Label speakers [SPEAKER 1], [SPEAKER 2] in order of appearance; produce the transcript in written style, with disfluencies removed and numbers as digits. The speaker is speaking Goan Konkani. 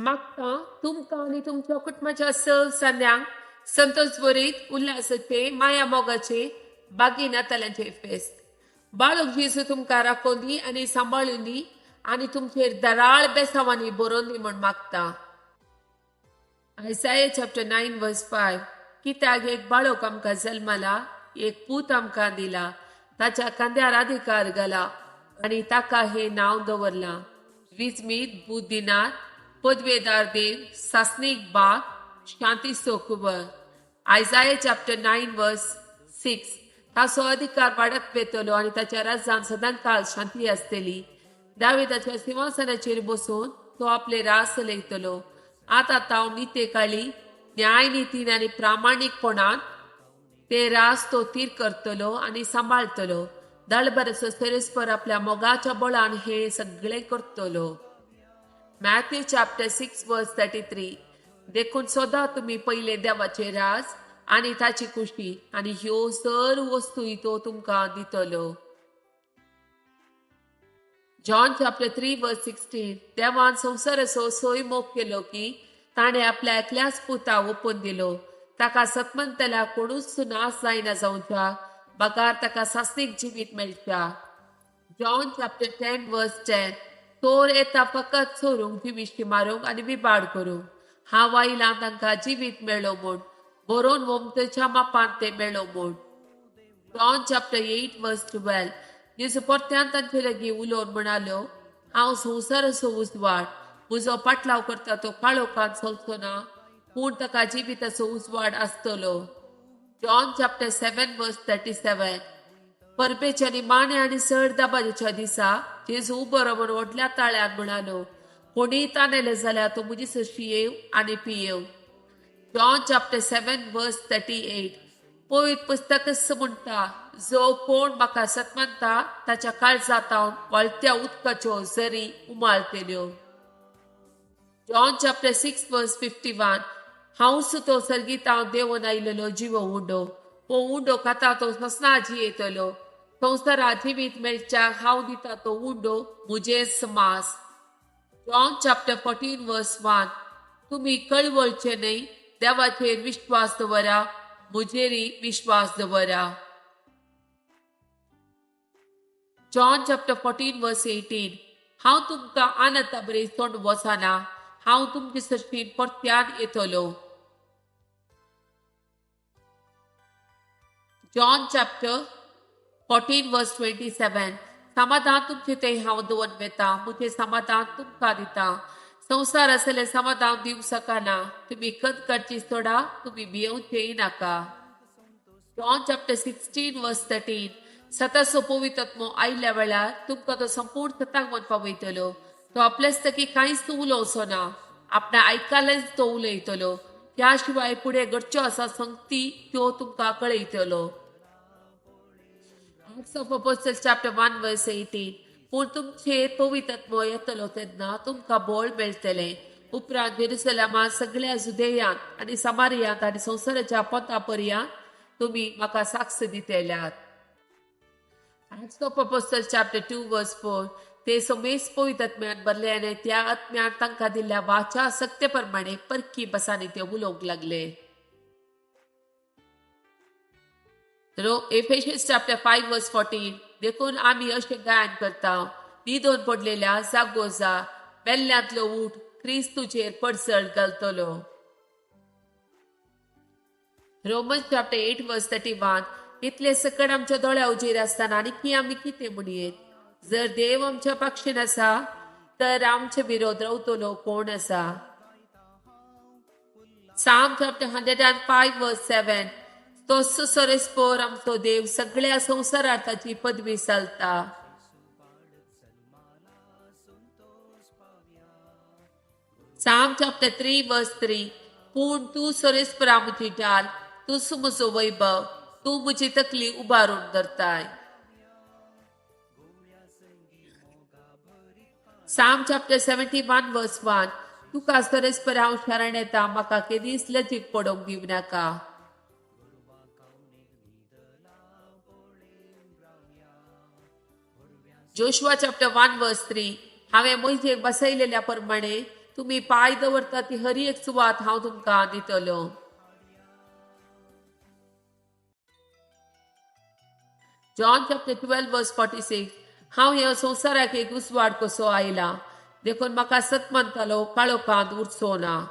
[SPEAKER 1] मागता तुमकां आनी तुमच्या कुटुंबाच्या सन्यांक संतोष भरीत उल्हासाचे माया मोगाचे बागी नातालांचे फेस्त. बाळक जेजू तुमकां राखोवन दी आनी सांबाळून दी आनी तुमचेर दराळ बेसांवांनी बरोवन दी म्हूण मागता. Isaiah chapter 9 verse 5. कित्याक एक बाळक आमकां जल्मला, एक पूत आमकां दिला, ताच्या खांद्यार अधिकार घाला आनी ताका हें नांव दवरलां, विजमीत बुद्धिनाथ, पदवेदार देव, सासणीक बाप, शांतीचो कुंवर. Isaiah chapter 9 verse 6. ताचो अधिकार वाडत वेतलो आनी ताच्या राज्यांत सदांकाळ शांती आसतली. दाविदाच्या सिंहासनाचेर बसून तो आपले राज चलयतलो. आतां तांव निते काळी न्यायनितीन आनी प्रामाणीकपणान ते राज तो थीर करतलो आनी सांबाळतलो. दळभराचो सेरेस्पर आपल्या मोगाच्या बळान हे सगळें करतलो. Matthew chapter 6 verse 33. देखून सदां तुमी पयले देवाचे राज आनी ताची खुशी आनी ह्यो सर्व वस्तूय तो तुमकां दितलो. John chapter 3 verse 16. देवान संवसाराचो सोय मोग केलो की ताणें आपल्या एकल्याच पुता ओपून दिलो, ताका सतमंतल्या कोणूच नाश जायना जावच्या बगार ताका सासणीक जिवीत मेळच्या. John chapter 10 verse 10. चोर येता फकत चोरूंक, जिविश्टी मारूंक आनी विबाड करूंक. हांव आयलां तांकां जिवीत मेळ्ळो म्हूण, बरोवन वमतेच्या मापान ते मेळ्ळो म्हूण. John chapter 8 verse 12. जेजू परत्यान तांचे लागीं उलोवन म्हणालो, हांव संवसाराचो उजवाड, म्हजो पाटलाव करता तो काळोखान चलचो ना, पूण ताका जिविताचो उजवाड आसतलो. John chapter 7 verse 37. परबेच्या निमाणे आनी चड दबाज्याच्या दिसा जेजू उबो रावन व्हडल्या ताळ्यान म्हणालो, कोणीय तानेले जाल्यार तो म्हजी सरशी येव आनी पियेव. John chapter 7 verse 38. पवित्र पुस्तकच म्हणटा, जो कोण म्हाका सतमानता ताच्या काळजांत व्हाळत्या उदकाच्यो झरी उमाळतेल्यो. John chapter 6 verse 51. हांवच तो सर्गीतांव देंवन आयिल्लो जिवो उंडो, हो उंडो खाता तो ससना जियेतलो. संवसारा जिवीत मेळच्याक हांव दिता तो उंडो म्हजेच मांस. John chapter 14 verse 1. तुमी कळवळचे न्हय, देवाचेर विश्वास दवरा, म्हजेरय विश्वास दवरा. John chapter 14 verse 18. हांव तुमकां आनंदा बरी सोडून वचना, हांव तुमचे सरशीं परत्यान येतलो. John chapter 14 verse 27. समाधान तुमचे तें हांव दवरून वेता, म्हजें समाधान तुमकां दिता. संवसार आसलें समाधान दिवंक शकना. तुमी खंत काडची सोडा, तुमी भियेवचेय नाका. John chapter 16 verse 13. सताचो पवित्र आत्मो आयिल्ल्या वेळार तुमकां तो संपूर्ण सताक म्हणपाक वयतलो. तो आपल्याच तकी कांयच उलोवचो ना, आपणा आयकल्याच तो उलयतलो. ह्या शिवाय फुडें घडच्यो आसा संगती त्यो तुमकां कळयतलो. Acts of Apostles chapter 1 verse 18. पूण तुमचेर पवित्र आत्मो येतलो तेन्ना तुमकां बळ मेळटलें. उपरांत जेरुसलेमांत, सगळ्या जुदेयांत आनी समारियांत आनी संवसाराच्या पोंता पर्यंत तुमी म्हाका साक्ष दितल्यात. Acts of Apostles chapter 2 verse 4. ते समेस पवित्र आत्म्यान भरले आनी त्या आत्म्यान तांकां दिल्ल्या वाचा सत्य प्रमाणे परकी भासांनी ते उलोवंक लागले. Ephesians chapter 5 verse 14. देखून आमी अशें गायन करता, न्हिदोन पडलेल्या जागो जा, मेल्ल्यांतलो उठ, क्रिस्त तुजेर पडसळ घालतलो. Romans chapter 8 verse 31. इतले सकट आमच्या दोळ्या उजेर आसतना आनी की आमी कितें म्हणयेत? जर देव आमच्या पक्षीन आसा तर आमचे विरोध रावतलो कोण आसा? Psalm chapter 105 verse 7. तो सरेस्पोर आमचो देव, सगळ्या संवसारार ताची पदवी चलता. Psalm chapter 3 verse 3. पूण तूं सरेस्परा म्हजी ढाल, तूं म्हजो वैभव, तूं म्हजी तकली उबारून धरताय. Psalm chapter 71 verse 1. तुका सरेस्परा हांव शरण येता, म्हाका केदीच लजीक पडोवंक दिवं नाका. Joshua chapter 1 verse 3. हांवें मोहिजेक बसयलेल्या प्रमाणे तुमी पांय दवरता ती हर एक सुवात हांव तुमकां दितलो. John chapter 12 verse 46, हांव ह्या संवसाराक एक उजवाड कसो आयला, देखून म्हाका सत मानतालो काळोखांत उरचो ना.